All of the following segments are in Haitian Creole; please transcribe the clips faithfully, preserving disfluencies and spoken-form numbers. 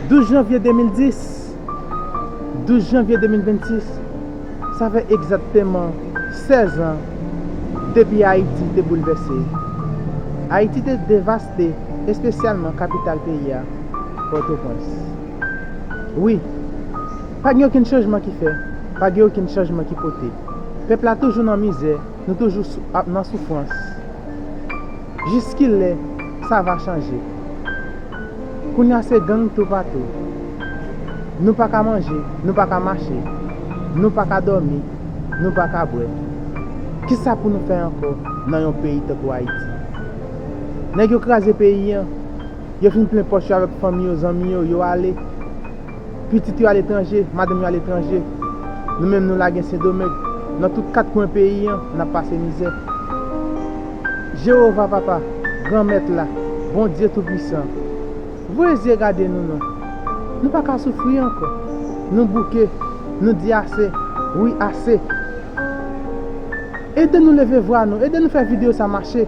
Douz janvye de mil dis, douz janvye de mil vennsis, sa fè egzakteman sèz an depi Ayiti te boulvèse. Ayiti te devaste, espesyalman kapital peyi a, Pòtoprens. Wi, pa gen okenn chanjman ki fè, pa gen okenn chanjman ki pote. Pèp la toujou nan mizè, nou toujou sou, ap nan soufrans. Jiskilè sa va chanje? Kounye a se gang toupatou. Nou pa ka manje, nou pa ka mache, nou pa ka dòmi, nou pa ka bwè. Kisa pou nou fè ankò nan yon peyi tankou Ayiti? Nèg yo kraze peyi an, yo fin plen pòch yo avèk fanmi yo, zanmi yo, yo ale. Pitit yo aletranje, madanm yo aletranje. Nou menm nou lage Sendomeng. Nan tout kat kwen peyi an, n ap pase mizè. Jewova Papa, Granmèt la, Bondye Toupisan, voye zye gade nou non. Nou pa ka soufri ankò. Nou bouke, nou di ase, wi ase. Ede nou leve vwa nou, ede nou fè videyo sa mache.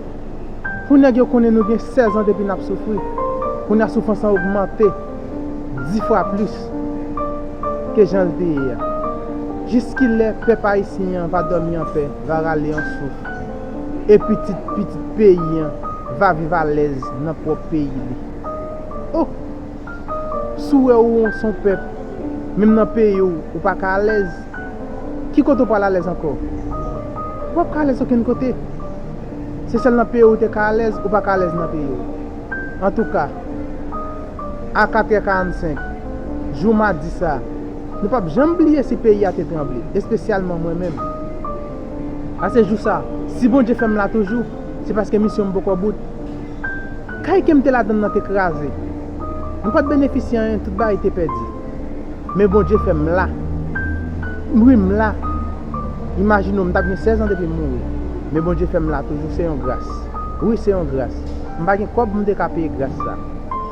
Pou nèg yo konnen nou gen sèz an depi n ap soufri. Kounye a soufrans lan ogmante dis fwa plis ke jan l te ye a. Jiskilè pèp ayisyen an va dòmi anpè, va rale yon souf? E pitit pitit peyi an va viv alèz nan pwòp peyi li? Oh! Si w wè ou se yon pèp, menm nan peyi w, ou pa ka alèz, ki kote w pral alèz ankò? Ou p ap ka alèz okenn kote. Se sèl nan peyi w ou te ka alèz, ou pa ka alèz nan peyi w. Antouka, a katrè karannsenk, jou madi sa, nou p ap janm bliye si peyi a te tranble, espesyalman mwen menm. A se jou sa, si Bondye fè m la toujou, se paske misyon m poko bout. Kay ke m te ladann nan te kraze. M pa t benefisye anyen, tout bagay te pèdi. Men Bondye fè m la. Wi, m la. Imajine w, m t ap gen sèz an depi m mouri. Men Bondye fè m la toujou, se yon gras. Wi, se yon gras. M pa gen kòb pou m te ka peye gras sa.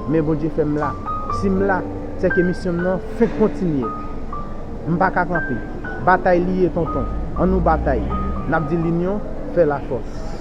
Men Bondye fè m la. Si m la, se ke misyon m nan fenk kontinye. M pa ka kanpe. Batay li ye, tonton. Ann nou batay. N ap di linyon fè lafòs.